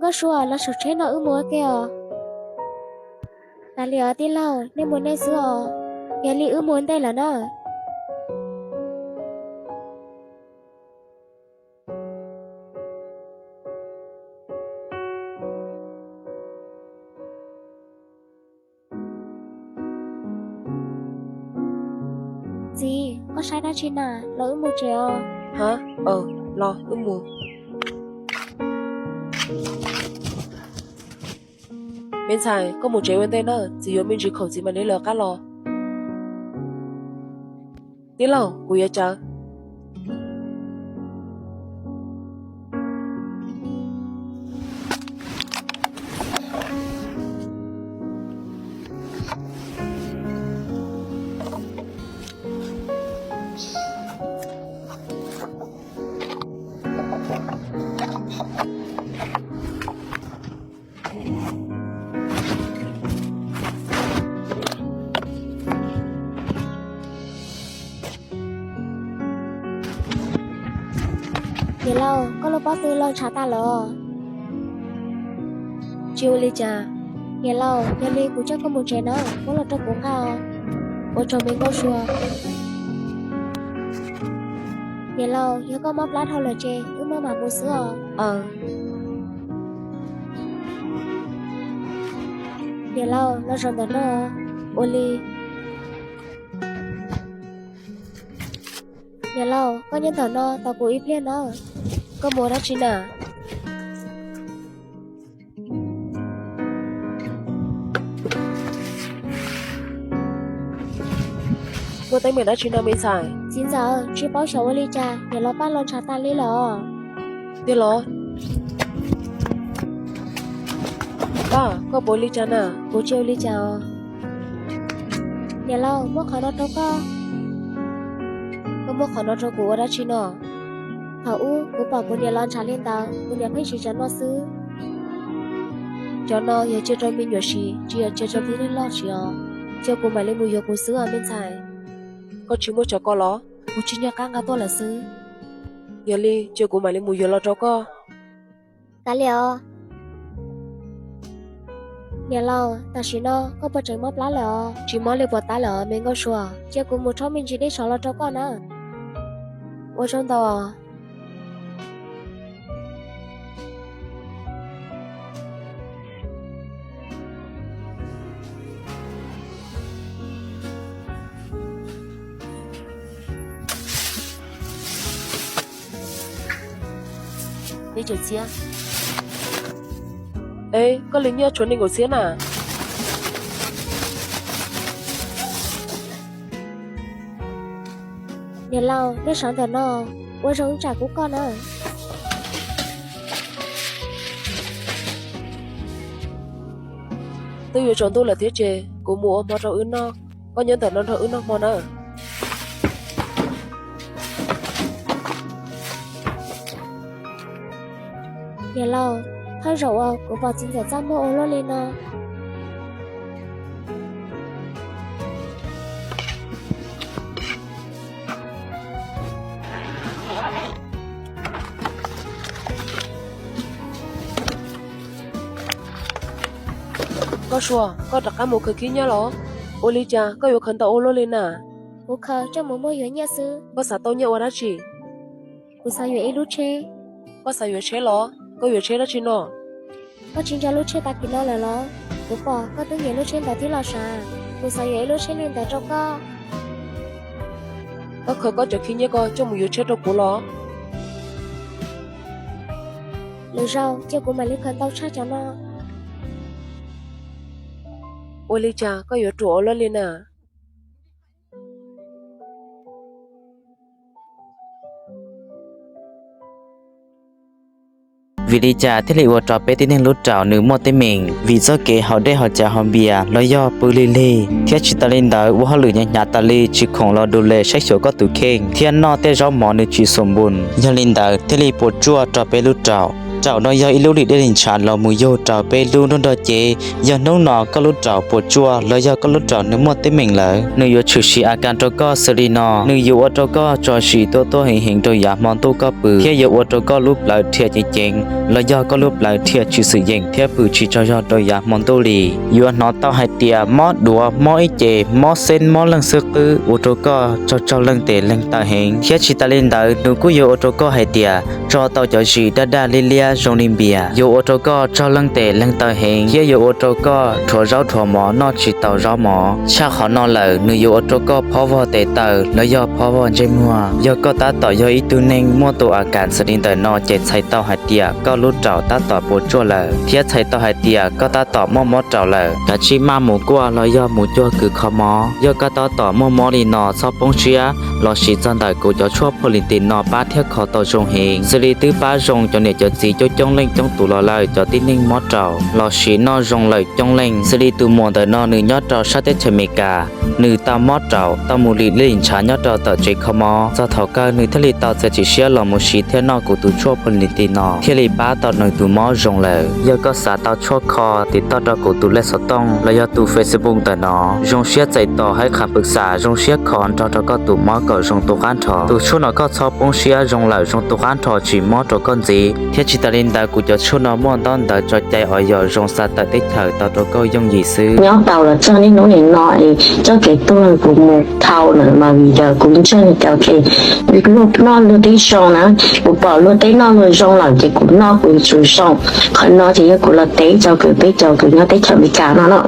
Nkauj Sua, los saum tsheb no wb mus ua ke os. Tas li os tij laug, nej mus nej xwb os. Yog li wb mus ua ntej lawm na. Txiv, koj saib dab tsi na? Los wb mus tsev os. Hab, los wb mus. Me ntxhais, koj mus tsev ua ntej na, txiv yuav me ntsis khoom txiv mam li lawv qab los. Tij laug, kuv yuav cawv. Niam laus, koj lub pob tw los ntshav tas lawm. Tsis ua li cas. Niam laus, yog li kuv coj koj mus tsev na, muab los rau kuv nqa os. Ua tsaug me Nkauj Sua. Niam laus, yog koj mob plab dhau lawm ces wb maj mam mus xwb os. Niam laus, los zaum ntawm no. Ua li. Niam laus, koj nyob ntawm no tos kuv ib pliag na. Koj mus ua dab tsi na? Muaj teeb meem dab tsi no me ntxhais? Txiv ntxawm, tsis paub xyov ua li cas niam laus paj los ntshav tas li lawm os. Tiag los? Paj, koj puas ua li cas na? Kuv tsis ua li cas os. Niam laus, muab qhov no rau koj. Koj muab qhov no rau kuv ua dab tsi no? Thaum ub kuv pom kuv niam los ntshav li ntawd, kuv niam pheej siv cov no xwb. Cov no yog cia rau me nyuam siv, tsis yog cia rau tib neeg loj siv os. Cia kuv mam li mus yuav kuv xwb os me ntxhais. Koj tsis muaj cov ko los? Kuv tsis nco qab nqa tuaj lawm xwb. Yog li cia kuv mam li mus yuav los rau koj. Kav liam os. Niam laus, tam sim no koj puas tseem mob plab lawm os? Tsis mob li puas tab lawm os me Nkauj Sua. Cia kuv mus rhaub me ntsis dej sov los rau koj na. Ua zoo ntau os. Koj li nyiaj tshuav nees nkaum txhiab na. Niam laus, nej sawv ntawm no, ua zoo tsam kuv koj na. Twb yuav tsaus ntuj lawm thiab ces kuv mus ua hmo rau wb noj, koj nyob ntawm no nrog wb noj hmo nawb. Niam laus, thawj zaug uas kuv pom txiv ntxawm txaj muag ua luaj li no. Nkauj Sua, koj rov qab mus khaws khib nyiab los? Ua li cas koj yuav khaws ntau ua luaj li na? Kuv khaws coj mus muag yuav nyiaj xwb. Koj xav tau nyiaj ua dab tsi? Kuv xav yuav ib lub tsheb. Koj xav yuav tsheb los? Koj yuav tsheb dab tsi no? Koj tsis nco lub tsheb tag kis no lawm los? Kuv pom koj twb nyiam lub tsheb ntawd thiab los sav. Kuv xav yuav ib lub tsheb li ntawd rau koj. Koj khaws koj cov khib nyiab ko coj mus yuav tsheb rau kuv los? Lwm zaus cia kuv mam li khaws ntau tshaj cov no. Ua li cas koj yuav ruam ua luaj li na? Vim li cas thiaj li ua rau peb tib neeg lub raum nws muaj teeb meem? Vim txoj kev haus dej haus cawv haus npias los yog pw lig lig, thiab tsis tas li ntawd ua hauj lwm hnyav hnyav tas li tsis khoom los du les saib xyuas koj tus kheej thiab noj tej zaub mov nws tsis xum npus. Yog li ntawd thiaj li puas tsuaj rau peb lub raum. Raum no yog ib lub lim dej li ntshav los mus yug rau peb lub nruab nrog cev. Yog hnub no koj lub raum puas tsuaj los yog koj lub raum nws muaj teeb meem lawm, nws yuav tshwm sim a kas rau koj xws li no: Nws yuav ua rau koj tso zis tuaj tuaj heev heev rau yav hmo ntuj koj pw, thiab yuav ua rau koj lub plawv rhiaj ceev ceev los yog koj lub plawv rhiaj tsis xwm yeem thiab pw tsis tsaug zog rau yav hmo ntuj li. Yuav hnov tau hais tias mob duav, mob ib ce, mob xeb, mob leej xwb qwb, ua rau koj tsaug tsaug leej tes leeg taw heev. Thiab tsis tas li ntawd, nws kuj yuav ua rau koj hais tias tso tau cov zis daj daj liab liab zoo li npias, yuav ua rau koj tsaug leej tes leeg taw heev, thiab yuav ua rau koj dhuav zaub dhuav mov noj tsis tau zaub mov. Tshaj qhov no lawm, nws yuav ua rau koj phob vog tes taw los yog phob vog ntsej muag. Yog koj tab tom yog ib tug neeg muaj tus a kas xws li ntawm no ces txhais tau hais tias koj lub raum tab tom puas tsuaj lawm, thiab txhais tau hais tias koj tab tom muaj mob raum lawm. Kav tsij maj mus kuaj los yog mus cuag kws kho mob. Yog koj tab tom muaj mob li no, txhob poob siab, los sim txog ntawm kuv cov tshuaj Pholis Tim no pab thiab kho tau zoo heev, xws li twb pab zoo cov niam cov txiv coob coob leej coob tus los lawm cov tib neeg mob raum, los sim noj zoo lawm coob leej. Xws li tus muam ntawm no nws nyob rau sab teb chaws Amelikas, nws tau mob raum tau mus lim dej lim ntshav nyob rau tom tsev kho mob, txog thaum kawg nws thiaj li tau txiav txim siab los mus siv thiab noj kuv tus tshuaj Pholis Tim no thiaj li pab tau nws tus mob zoo lawm. Yog koj xav tau tshuaj kho, tiv toj rau kuv tus lej xov tooj los yog tus Facebook ntawm no. Zoo siab txais tos hais qhas pwm xam, zoo siab kho nrog rau koj tus mob kom zoo tu qab nrho. Tus tshuaj no koj txhob poob siab, zoo lawm zoo tu qab nrho tsis mob rau koj ntxiv. Thiab tsis tas li ntawd, kuv cov tshuaj no muaj ntaub ntawv tso cai uas yog zoo xa tawm teb chaws tau rau koj yooj yim xwb. Nyob tau los txog niaj hnub nim no es txoj kev tuag kuv mus thau lawm mas vim yog kuv ntseeg cov kev noj luag teb zoo na, kuv pom luag teb noj luag zoo lawm ces kuv noj kuv yuav tsum zoo. Qhov no ces yog kuv los teb rau kws peb cov kws nyob teb chaws Amelikas no no.